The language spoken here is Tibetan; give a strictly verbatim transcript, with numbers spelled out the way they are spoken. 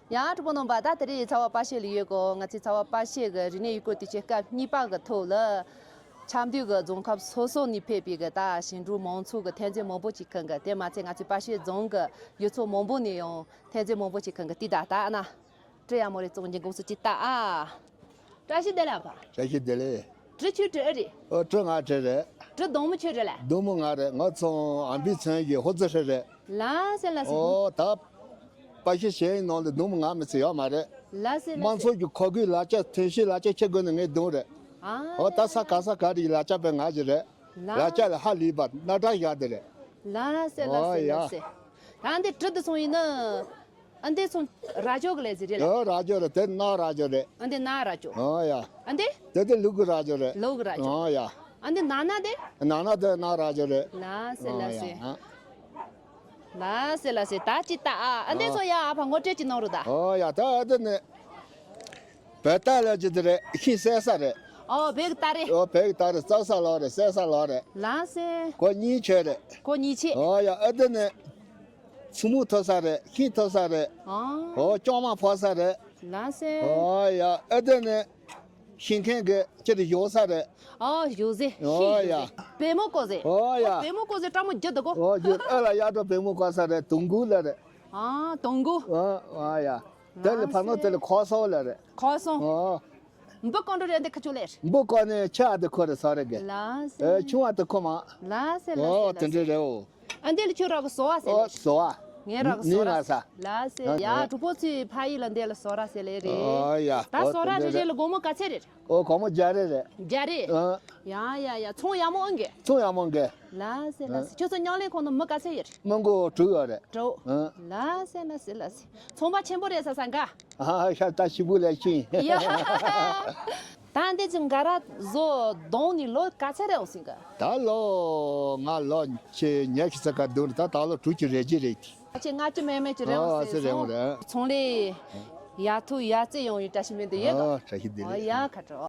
ཡང་གྲོགས་པོ་རྣམ་པ། ད་དེ་རིང་ཚ་བ་པ་ཤེ་ལ་ཡོད་གོ། ང་ཚོས་ཚ་བ་པ་ཤེ་གི་རིག་གནས་ཡུལ་སྐོར་དུས་ཆེན་སྐབས་གཉིས་པ་གི་ཐོག་ལ། ཆབ་མདོ་གི་རྫོང་ཁག་སོ་སོ་ནས་ཕེབས་པའི་གི་ད་ཞིང་འབྲོག་མང་ཚོགས་ཀྱི་ཐོན་རྫས་མང་པོ་ཅིག་ཁེངས་གི། དེ་མ་ཚད་ང་ཚོའི་པ་ཤེ་རྫོང་གི་ཡུལ་ཚོ་མང་པོ་ནས་ཡང་ཐོན་རྫས་མང་པོ་ཅིག་ཁེངས་གི། དེ་ད་ལྟ་ཨ་ན། བཀྲ་ཡག་མོ་རེད། བཙོང་རྒྱུ་དགོངས་སུ་ཅི་ལྟ་ཨ། བཀྲ་ཤིས་བདེ་ལེགས་ཨ་ཕ། བཀྲ་ཤིས་བདེ་ལེགས། བཀྲ་ཁྱོད་བཀྲ་ཨེ་རེད། ཨོ་བཀྲ་ང་བཀྲ་རེད། བཀྲ་དོང་མོ་ཁྱོད་རེད་ལ། དོང་མོ་ང་རེད། ང་ཚོ་ཨམ་བི་ཚན་གྱི་ཧོ་ཙི་ཧྲི་རེད། ལགས་སེ་ལགས་སེ། ཨོ་ད། པ་ཤེ་གཞན་ཡིན་ནང་ལ་དོང་མོ་ང་མི་ཚེ་ཡོད་མ་རེད། ལགས་སེ་ལགས་སེ། དམངས་འཚོ་གི་ཁོར་ཡུག་ལག་ཆ་ཐོན་སྐྱེད་ལག་ཆ་ཁྱེར་དགོས་ན་ངའི་དོང་རེད། ཨ། ཨོ་ད་ས་ག་ས་ག་རེ་ཡི་ལག་ཆ་པའི་ང་ཞིག་རེད། ལགས། ལག་ཆ་ལ་ཧ་ལས་པ་སྣ་དྲག་བཞག་དེ་རེད། ལགས་སེ་ལགས་ཨོ་སེ་ཡ། ལགས་སེ། ད་འདི་བཀྲ་འདི་སོང་ཡིན་ན། ཨ་འདི་སོང་ར་ཅོ་གི་ལས་ཟེར་རེད་ལ། ཨོ་ར་ཅོ་རེད། དེ་ནག་ར་ཅོ་རེད། ཨ་འདི་ནག་ར་ཅོ། ཨོ་ཡ། ཨ་འདི། དེ་དེ་ལུག་གི་ར་ཅོ་རེད། ལུག་གི་ར་ཅོ། ཨོ་ཡ། ཨ་འདི་ནག་ནག་དེ། ནག་ནག་དེ་ནག་ར་ཅོ་རེད། ལགས་སེ་ཨོ་ལགས་ཡ། སེ། ཨ། ལགས་སེ་ལགས་སེ། ད་ཅི་ལྟ་ཨ། ཨ་འདི་ཨོ། སོང་ཡ་ཨ་ཕ་ངོ་སྤྲོད་ཅིག་གནང་རོགས་ད། ཨོ་ཡ། ད་ཨ་འདི་ནི། བོད་རྟ་ལ་ཅི་དེ་རེད། ཤིང་བསད་ས་རེད། ཨོ་བོད་རྟ་རེད། ཨོ་བོད་རྟ་རེད། བཙོག་ས་ལོག་རེད། བསད་ས་ལོག་རེད། ལགས་སེ། ཁོ་གཉིས་ཆོད་རེད། ཁོ་གཉིས་ཆོད། ཨོ་ཡ། ཨ་འདི་ནི། ཚི་མུ་ཐོ་ས་རེད། ཤིང་ཐོ་ས་རེད། ཨོ། ཨོ་ལྕང་མ་ཕོ་ས་རེད། ལགས་སེ། ཨོ་ཡ། ཨ་འདི་ནི། ཤིང་མཁན་གྱི་ཅི་རེད་ཡོད་ས་རེད། ཨོ་ཡོད་ཟེ། ཤིང་ཨོ་ཡོད་ཡ། ཟེ། བལ་མོ་བཀོག་ཟེ། ཨོ་ཡ། ཨོ་བལ་མོ་བཀོག་ཟེ་སྤྲང་མོ་རྒྱུ་འདུག་གོ། ཨོ་རྒྱུ་ཨ་ལ་ཡ་དོ་བལ་མོ་བཀོག་ས་རེད། དུང་གུ་ལ་རེད། ཨ་དུང་གུ། ཨོ་ཨོ་ཡ། དེ་ལ་ཕ་ནོ་དེ་ལ་ཁོ་སོ་ལ་རེད། ཁོ་སོ། ཨོ། འབུ་གང་འགྲོ་རེད་འདི་ཁ་ཆུ་ལེར། འབུ་ཀོ་ནས་ཆ་དེ་ཁོ་རེ་ས་རེ་གེ། ལགས་སེ། ཨེ་ཆུང་བ་དེ་ཁོ་མ། ལགས་སེ་ལགས་ཨོ་སེ་དེ་ལགས་འདྲ་སེ། རེའོ། ཨ་འདི་ལ་ཁྱོད་ར་གི་སོ་བ་སེ་ཨོ་ལེར། སོ་བ། ངས་ར་གི་ནི་སོ་ར་ང་ས། ལགས་སེ། ཨ་ཡ་ཨ་གྲོགས་པོ་ཚོས་ཕ་ཡི་ལ་འདི་ལ་སོ་ར་སེ་ལེ་རེད། ཨོ་ཡ། ད་ཨོ་སོ་ར་དེ་འདྲ་རེ་རེ་རེད། ལ་སྒོར་མོ་ག་ཚད་རེད། ཨོ་སྒོར་མོ་བརྒྱ་རེ་རེད། བརྒྱ་རེ། ཨ། ཡ་ཡ་ཡ། ཚོང་ཡག་མོ་ཨང་གེ། ཚོང་ཡག་མོ་ཨང་གེ། ལགས་སེ་ལགས་སེ། ཨ། ཁྱོད་ཚོ་ཉང་ལེན་ཁོང་ནང་མི་ག་ཚད་ཡོད་རེད། མི་མགོ་དྲུག་ཡོད་རེད། དྲུག་ཨ། ལགས་སེ་ལགས་སེ་ལགས་སེ། ཚོང་པ་ཆེན་པོ་རེད་ས་ས་འགའ། ཨ་ཤ་ད་ཞིབ་པོ་ལས་ཤིང་། ཡ། ད་འདི་ཅི་འགའ་ར་བཟོ་གདོང་ནི་ལོ་ག་ཚད་རེད་འོང་སིང་ག། ད་ལོ་ང་ལོ་ཆེ་ཉག་གི་ས་ག་འདུག་ད་ད་ལོ་དྲུག་ཅུ་རེ་གཅིག་རེད། ཨ་ཅེ་ལྔ་བཅུ་མེད་མེད་ཅི་རེད་འོང་ཨ་སེ་ཟེར་རེད་འོང་རེད། ཚོང་ལས་ཡ་ཐུ་ཡ་ཙེ་ཡོང་ཡུལ་བཀྲ་ཤིས་མེད་འདི་ཡོད་ག། ཨ་བཀྲ་ཤིས་བདེ་ལེགས། ཨ་ཡ་ཁ་དྲོ།